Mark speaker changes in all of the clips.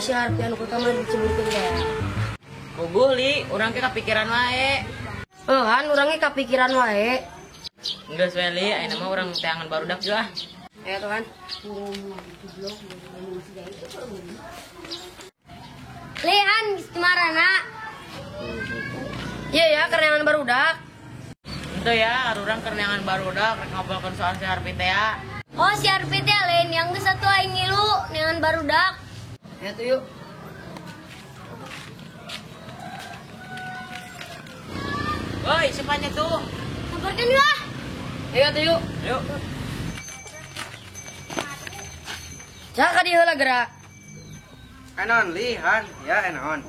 Speaker 1: si Harpi anu kamari diceburkeun teh.
Speaker 2: Puguh li, urang ge kapikiran wae.
Speaker 1: Heuh Han, urang ge kapikiran wae.
Speaker 2: Geus we li, ayeuna mah urang teangan barudak juga ah.
Speaker 1: Ayo tuh Han. Li Han, geus marana. Iya ya, kerenangan barudak.
Speaker 2: Itu ya, urang kerenangan barudak rek ngobrolkeun soal si Harpi teh ya.
Speaker 3: Oh, si Harpi teh lain yang geus atuh aing ngilu neangan barudak.
Speaker 1: Ayo tuh yuk.
Speaker 2: Woi, siapanya tuh?
Speaker 3: Samperkeun lah.
Speaker 1: Ayo tuh yuk.
Speaker 2: Yuk.
Speaker 1: Cak ka dieu heula geura.
Speaker 4: Enon li Han, ya enon.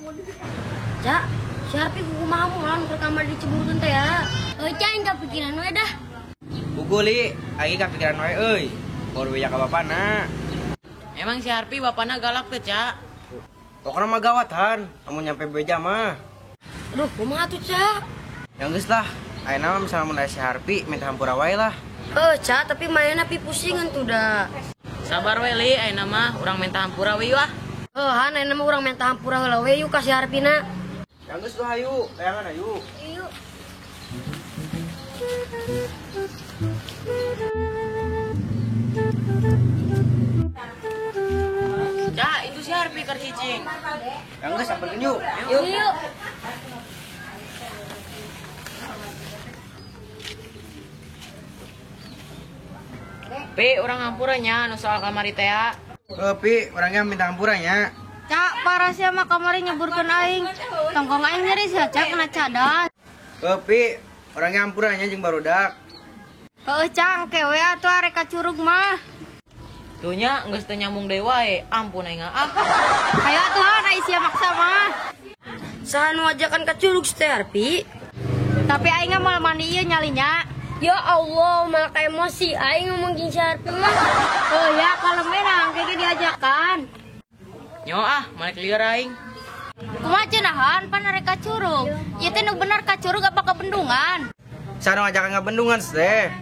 Speaker 1: Cak, si Harpi kumaha moal keur kamar diceburkeun teh ya.
Speaker 3: Euy, Cak, aing kapikiran we dah.
Speaker 4: Puguh li, aing kapikiran wae euy. Baru beja ka bapana.
Speaker 2: Emang si Harpi bapana galak teh, Cak?
Speaker 4: Pokona mah gawat Han, amun nyampe beja mah.
Speaker 1: Aduh, kumaha tuh, Cak?
Speaker 4: Ya geus lah, ayeuna mah misalnya mun aya si Harpi minta hampura wae lah.
Speaker 1: Heuh, Cak, tapi manehna pi pusingan tuh dah.
Speaker 2: Sabar we li, ayeuna mah urang minta hampura we wah.
Speaker 1: Heuh, Han, ayeuna mah urang minta hampura heula we yuk ka si Harpina.
Speaker 4: Ya geus lah hayu, tayangan hayu.
Speaker 3: Yuk.
Speaker 2: Cak, itu si Harpi keur cicing.
Speaker 4: Ya geus sampeurkeun yuk.
Speaker 3: Yuk. Yuk.
Speaker 2: Pi, urang hampura nya anu soal kamari teh ya.
Speaker 4: Heuh Pi, urangnya minta hampura nya.
Speaker 5: Cak, parah sia mah kamari nyeburkeun aing. Tongkong aing nyeri sia Cak kena cadas.
Speaker 4: Heuh Pi, urangnya hampura nya jeung barudak.
Speaker 5: Heuh Cak, engke we atuh arek ka curug mah.
Speaker 2: Tuh nya geus teu nyambung deui wae. Ampun aing ah.
Speaker 5: Hayo atuh Han, ai sia maksa mah.
Speaker 1: Saha nu ajakan ka curug si teh Harpi?
Speaker 5: Tapi aing mah moal mandi ieu nyalinya.
Speaker 1: Ya Allah, malah kayak emosi aing ngomong jeung si Harpi mah.
Speaker 5: Oh ya, kalau menang kayak diajakan.
Speaker 2: Nyo ah, malik lieur aing.
Speaker 5: Kumaha cenah Han, pan arek ka curug. Ieu teh nu bener ka curug apa ka bendungan?
Speaker 4: Saha nu ngajakan ka bendungan teh?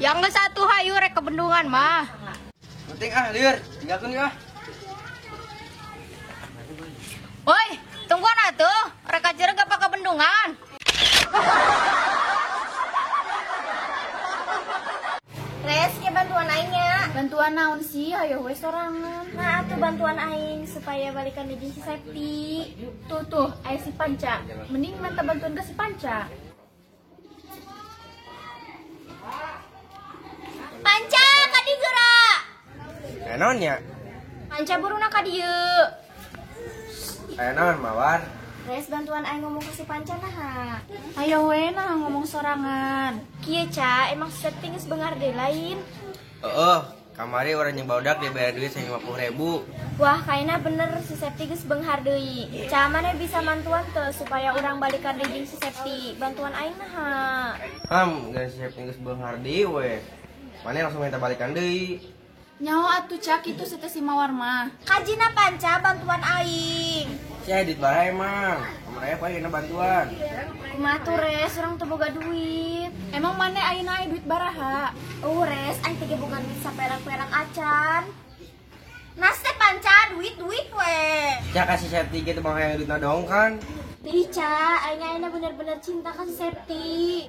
Speaker 5: Yang geus atuh hayu rek ka bendungan mah.
Speaker 4: Penting ah lieur, tinggalkeun yeuh ah.
Speaker 5: Woi, tungguan atuh, rek ka curug apa ka bendungan?
Speaker 3: Res, ke bantuan aingnya.
Speaker 6: Bantuan naon sih? Ayo we sorangan.
Speaker 3: Nah, atuh bantuan aing supaya balikan deui si Septi.
Speaker 6: Tuh tuh, aya si Panca. Mending minta bantuan ke si Panca.
Speaker 3: Panca, ka dieu geura.
Speaker 4: Aya naon nya?
Speaker 3: Panca buruna ka dieu.
Speaker 4: Aya naon Mawar?
Speaker 3: Res, bantuan aing ngomong ke si Panca naha.
Speaker 6: Ayo we nah ngomong sorangan.
Speaker 3: Kieu Ca, emang si Septi geus beunghar deui lain.
Speaker 4: Heeh, kamari urang jeung barudak dibayar duit 150.000.
Speaker 3: Wah, kayaknya bener si Septi geus beunghar deui. Ca, maneh bisa mantuan teu supaya urang balikan deui jeung si Septi. Bantuan aing naha.
Speaker 4: Ham, geus si Septi geus beunghar deui we. Maneh langsung minta balikan deui.
Speaker 6: Nyawa atuh Cak itu si teh si Mawar mah.
Speaker 3: Kajina Panca bantuan aing.
Speaker 4: Sia duit bae emang. Kamar aya paling bantuan.
Speaker 3: Kumaha tuh Res, urang teu boga duit.
Speaker 6: Emang maneh ayeuna aya duit baraha?
Speaker 3: Oh Res, aing teh boga duit saperak-perak acan. Nas teh Panca duit-duit we.
Speaker 4: Cak kasih Septi gitu bang hayang duitna dong kan.
Speaker 3: Ih Ca, aing ayeuna bener-bener cinta ka si Septi.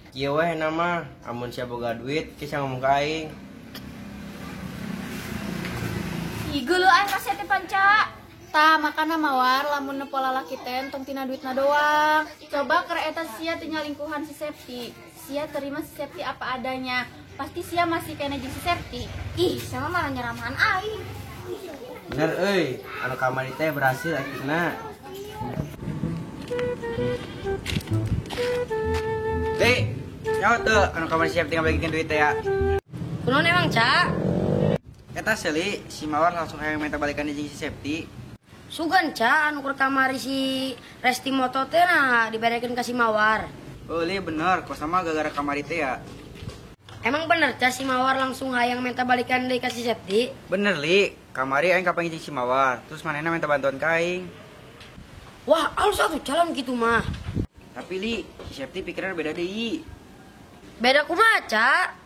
Speaker 4: Kieu we nama, amun sia boga duit, ki sia ngomong ka aing.
Speaker 6: Ih geuleuh aing ka Septi Panca. Tah, makana Mawar lamun nepo lalaki teh entong tina duitna doang. Coba keur eta sia teu nyalingkuhan si Septi. Sia terima si Septi apa adanya. Pasti sia masih kena jeung si Septi.
Speaker 3: Ih, sama malah nyeramahan aing.
Speaker 4: Bener euy, anu kamari teh berhasil akhirna. Li, nyawa teu anu kamari siap tinggal bagikeun duit teh ya.
Speaker 1: Kunaon emang, Cak?
Speaker 4: Eta seli, si Mawar langsung hayang minta balikan jeung si Septi.
Speaker 1: Sugan, Cak, anu keur kamari si Resti moto teh nah diberekeun ka si Mawar.
Speaker 4: Oh, li bener, kok sama gara-gara kamari teh ya.
Speaker 1: Emang bener, Cak, si Mawar langsung hayang minta balikan deui ka si Septi?
Speaker 4: Bener, li. Kamari aing kapanggih jeung si Mawar, terus manehna minta bantuan ka aing.
Speaker 1: Wah, alus atuh calon gitu mah.
Speaker 4: Tapi li, si Septi pikirannya beda deui.
Speaker 1: Beda kumaha, Cak?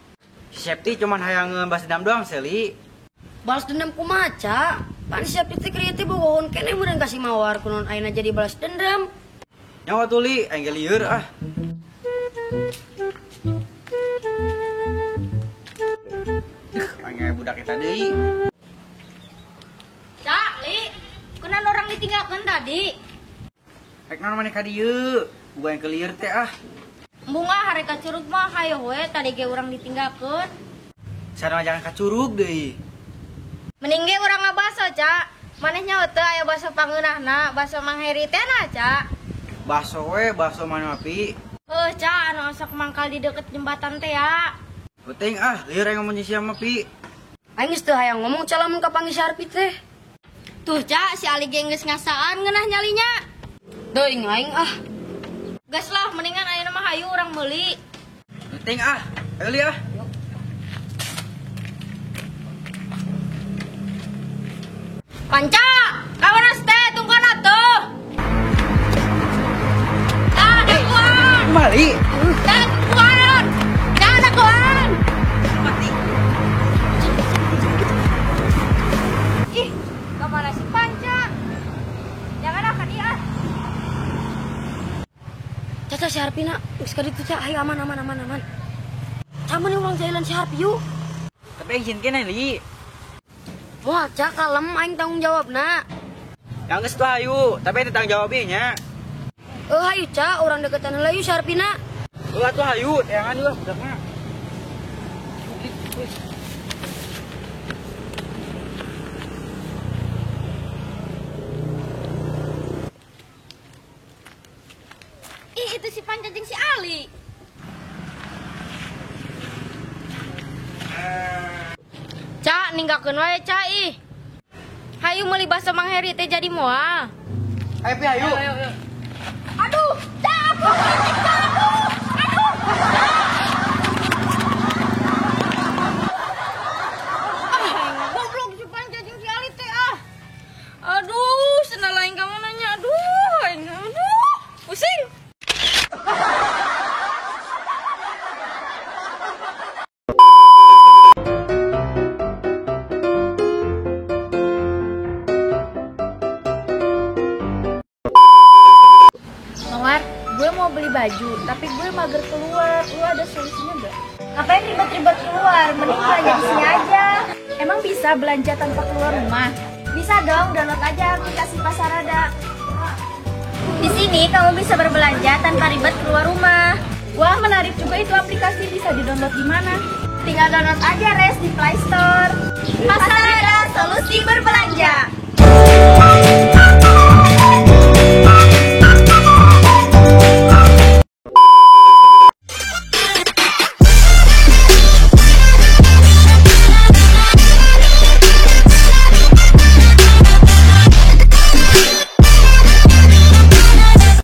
Speaker 4: Si Septi cuman hayang balas dendam doang, Seli.
Speaker 1: Balas dendam kumaha, Cak? Pan si Septi teh krieu teh bogohon keneh meureun ka si Mawar kunaon ayeuna jadi balas dendam.
Speaker 4: Nyawa tuli aing ge lieur ah. Aing budak eta deui.
Speaker 5: Cak, Li. Kunaon urang ditinggalkeun tadi?
Speaker 4: Rek naon maneh ka dieu? Gua yang kelieur teh ah.
Speaker 5: Bunga hari ka curug mah hayo we tadi ge urang ditinggalkeun.
Speaker 4: Sareng jangan ka curug deui.
Speaker 5: Mending ge urang ngabaso, Cak. Maneh nyaho teu aya baso pangeunahna, baso Mang Heri teh na, Cak.
Speaker 4: Baso we, baso mana pi?
Speaker 5: Heuh, Cak, anu sok mangkal di deket jembatan teh ya.
Speaker 4: Penting ah, lieur aing ngomong jeung sia mah pi.
Speaker 1: Aing geus teu hayang ngomong ca lamun kapanggih si Harpi teh.
Speaker 5: Tuh, Cak, si Ali ge geus ngasaan ngeunah nyalinya.
Speaker 1: Teuing aing ah.
Speaker 5: Gas lah, mendingan ayeuna mah hayu urang meuli.
Speaker 4: Penting ah, ayo li ah.
Speaker 5: Panca, kawan teh tungguan atuh. Tah, dakuan.
Speaker 4: Kembali.
Speaker 5: Tah, dakuan. Tah, dakuan.
Speaker 4: Mati.
Speaker 5: Ih, kamana si Panca? Jangan ah, ka dieu ah.
Speaker 1: Caca si Harpi na, geus ka ditu Ca, hayu aman aman aman aman. Ca mending urang jalan si Harpi yuk.
Speaker 4: Tapi aing sieun keneh li.
Speaker 1: Wah, Ca kalem aing tanggung jawabna.
Speaker 4: Yang geus tuh hayu, tapi tanggung jawab ieu nya.
Speaker 1: Hayu Ca, urang deketan heula yuk si Harpina.
Speaker 4: Heuh atuh hayu, teangan yeuh budakna.
Speaker 5: Ih, itu si Panca jeung si Ali. Cak, ninggalkeun wae Ca ih. Hayu meuli baso Mang Heri teh jadi moal.
Speaker 4: Ayo pi hayu.
Speaker 2: Ayo, ayo.
Speaker 5: Aduh, Cak, aku aduh. Aduh. Ah, goblok si Panca jeung si Ali teh ah. Aduh, senal aing ka mana nya? Aduh, aing aduh. Pusing.
Speaker 6: Mawar, gue mau beli baju, tapi gue mager keluar. Lu ada solusinya gak?
Speaker 3: Ngapain ribet-ribet keluar? Mending belanja di sini aja.
Speaker 6: Emang bisa belanja tanpa keluar rumah?
Speaker 3: Bisa dong, download aja aplikasi Pasarada. Di sini kamu bisa berbelanja tanpa ribet keluar rumah.
Speaker 6: Wah, menarik juga itu aplikasi, bisa di-download di mana?
Speaker 3: Tinggal download aja Res di Play Store. Pasarada, solusi berbelanja.